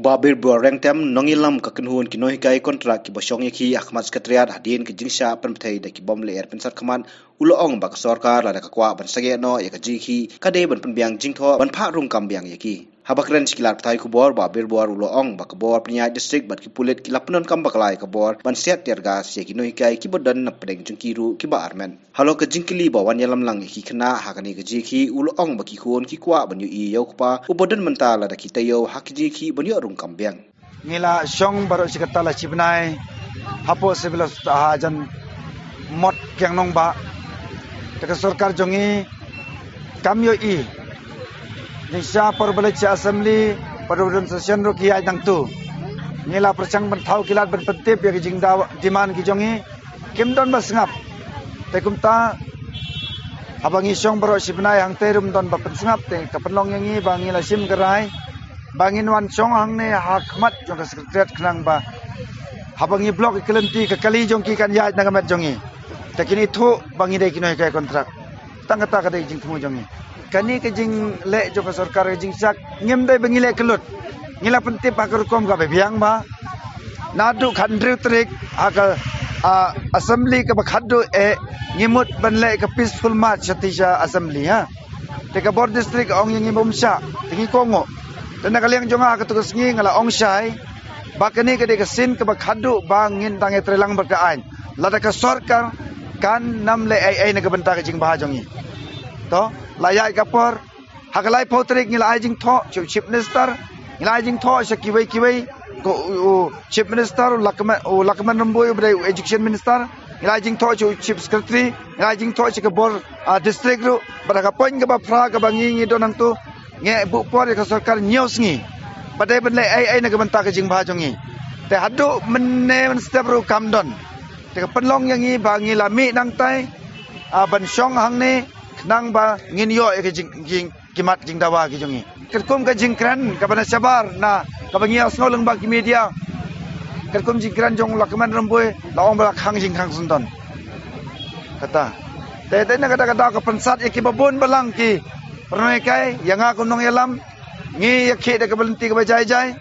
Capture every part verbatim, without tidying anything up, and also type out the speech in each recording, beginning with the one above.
Bah Birbor Rengtem, nongïalam ka kynhun ki nonghikai kontrak kiba shong ïa ki ha khmat Secretariat hadien ka jingshah pynbthei da ki bym lyer pynsat khmat, u la ong ba ka sorkar lada ka kwah ban sangeh noh ïa ka jingïakhih, ka dei ban pynbiang jingthoh ban phah rung kam biang ïa ki. Haba kren sha ki lad pathai khubor, Bah Birbor u la ong ba ka bor pynïaid district bad ki pulit ki la pyndonkam bakla ïa ka bor ban siat tear gas ïa ki nonghikai kiba don na pdeng jong ki ruh kiba armet. Halor ka jingkylli ba wan ïalam lang ïa ki khynnah ha kane ka jingïakhih, u la ong ba ki khun ki kwah ban ïohi ïa u kpa uba don mynta lada ki taïew ha ka jingïakhih ban ïoh rung kam biang. Ngi la shong baroh shi katta la shi bnai hapoh Civil Hospital hajan Mot Kiang Nangbah. Te ka sorkar jong ngi kam ïohi. Jingshisha por ba leit sha assembly, por ba don session ruh ki ïaid nangtu. Ngi la pyrshang ban thaw ki lad ban pyntip ïa ki jingdawa demand ki jong ngi, kim don ba sngap. Te kumta haba ngi shong baroh shi bnai hangtei ruh ym don ba pynsngap, te ka pynlong ïa ngi ba ngi la shim ka rai ba ngin wan shong hangne ha khmat jong ka Secretariat khnang ba haba ngi block ïa ka lynti, ka kali jong ki kan ïaid na ka met jong ngi. Te kin ithuh ba ngi dei ki nonghikai kontrak. Tang kata ka dei jingthmu jong ngi. Kane ka jingleh jong ka sorkar, ka jingshah, ngim dei ba ngi leh kyllut. Ngi la pyntip ha ka rukom kaba biang ba naduh khathynriew tarik ha ka, ah, assembly kaba khatduh eh, ngi mut ban leh ka peaceful march shatei sha assembly, ha. Te ka bor district ong ïa ngi ba ym shah, te ngi kohnguh. Te na ka liang jong nga ha katu ka sngi nga la ong shai ba kane ka dei ka sien kaba khatduh ba ngin dang ïatreilang bad ka aiñ. Lada ka sorkar kan nym leh ei ei na ka bynta ka jingbha jong ngi. To, la ïaid ka por, ha ka laiphew tarik ngi la ai jingthoh sha u Chief Minister, ngi la ai jingthoh sha kiwei kiwei, ko u, u Chief Minister, u Lahkmen, u Lahkmen Rymbui uba dei u Education Minister, ngi la ai jingthoh sha u Chief Secretary, ngi la ai jingthoh sha ka bor, ah, district ruh. Bad ha ka point kaba phra kaba ngi ngi don nangtu, ngi buh por ïa ka sorkar hynñiew sngi ba dei ban leh ei ei na ka bynta ka jingbha jong ngi. Te haduh mynne mynstep ruh kam don. Te ka pynlong ïa ngi ba ngi la mih nangtai, ah, ban shong hangne khnang ba ngin ïoh ïa ka jing, jing, ki mat jingdawa ki jong ngi. Katkum ka jingkren kaba na shabar na kaba ngi ïa sngew lyngba ki media, katkum jingkren jong u Lahkmen Rymbui, la ong ba la khang jingkhang syndon. Kata. Te, te na kata ka daw ka pynsat ïa kiba bun balang ki para nonghikai, ïa nga kum nongïalam, ngi ïakhih da kaba lynti kaba jai jai,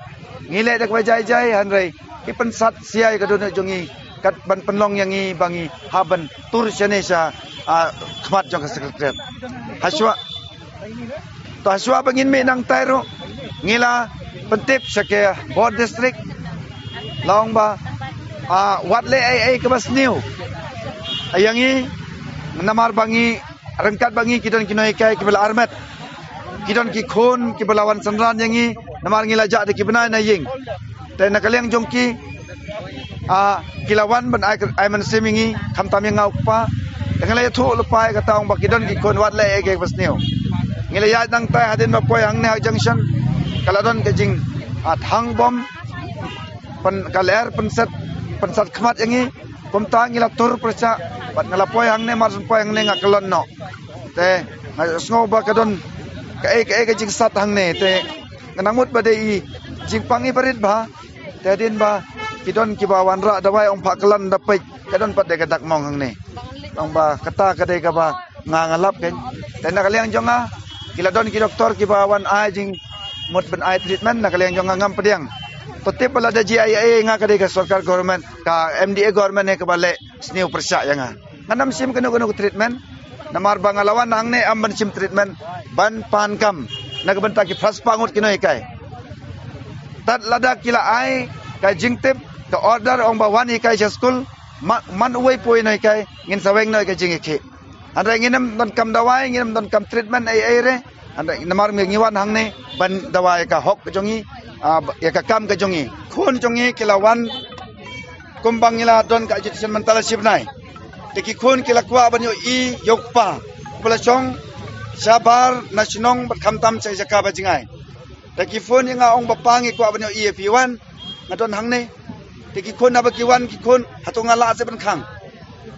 ngi leh da kaba jai jai, hynrei ki pynsat sia ïa ka dohnud jong ngi, kat ban pynlong ïa ngi ba ngi hap ban tur shane sha, ah, khmat jong ka Secretariat. Hashwa, to hashwa ba ngin mih nangtai ruh, ngi la pyntip sha ka bor district, la ong ba, ah, wat leh ei ei kaba sniew ïa ngi, namar ba ngi, ryngkat ba ngi ki don ki nonghikai kiba la armet, ki don ki khun kiba la wan synran ïa ngi, namar ngi la jah da ki bnai na ïing. Te na ka liang jong ki, ah, ki la wan ban ai, ai mynsiem ïa ngi, khamtam ïa nga u kpa. Te nga la ïathuh lypa ïa kata, ong ba ki don ki khun, wat leh ei ei kaba sniew. Ngi la ïaid nangtai, hadien ba poi hangne ha junction, ka la don ka jing, ah, thang bom, pyn, ka lyer pynsat, pynsat khmat ïa ngi. Kumta ngi la tur pyrshah, bad nga la poi hangne, mar shu poi hangne nga kyllon noh. Te nga sngew ba ka don kaei kaei ka jingsat hangne, te nga nang mut ba dei i jingpang i barit bha. Te hadien ba ki don kiba wanrah dawai, ong phah kyllon da peit, ka don pat de ka dak mong hangne. Ong ba kata ka dei kaba nga, nga lap kein. Te na ka liang jong nga, ki la don ki doktor kiba wan ai jingmut ban ai treatment, na ka liang jong nga ngam pdiang. To tip ba lada jia ei ei, nga ka dei ka sorkar government, ka M D A government hi kaba leh sniew pyrshah ïa nga. Ngan ym shim kano kano ka treatment, namar ba nga la wan hangne ym ban shim treatment, ban pan kam na ka bynta ki phra spah ngut ki nonghikai. Tad lada ki la ai ka jingtip, ka order, ong ba wan hikai sha skul, ma, man uwei pa uwei nonghikai, ngin sa weng noh ïa ka jingïakhih. Hynrei ngin ym donkam dawai, ngin ym donkam treatment ei ei re. Hynrei namar ngi wan hangne ban dawa ïa ka hok ka jong ngi, ah, ïa ka kam ka jong ngi. Khun jong ngi ki la wan, kumba ngi la don ka agitation mynta la shi bnai. Te ki khun ki la kwah ban ïohi ïa u kpa uba la shong shabar na shnong bad khamtam sha jaka ba jngai. Te ki phone ïa nga, ong ba pa, ngi kwah ban ïohi ïa phi, wan, nga don hangne. Te ki khun, haba ki wan ki khun, hato nga lah seh ban khang?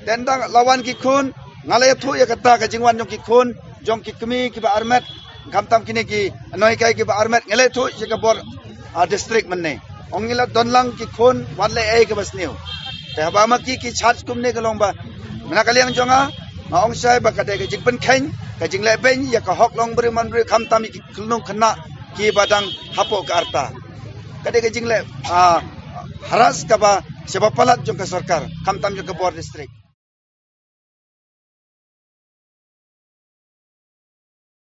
Te ynda la wan ki khun, nga la ïathuh ïa kata ka jingwan jong ki khun, jong ki kmie kiba armet, khamtam kine ki nonghikai kiba armet, nga la ïathuh sha ka bor, ah, district mynne. Ong ngi la don lang ki khun, wat leh ei ei kaba sniew. Te haba ma ki ki charge kumne, ka long ba, na ka liang jong nga, nga ong shai ba ka dei ka jingpynkheiñ, ka jingleh beiñ ïa ka hok long briew man briew, khamtam ïa ki khynnah khynnah kiba dang hapoh ka rta. ka dei ka jingleh, ah, harass kaba shaba palat jong ka sorkar, khamtam jong ka Bor District.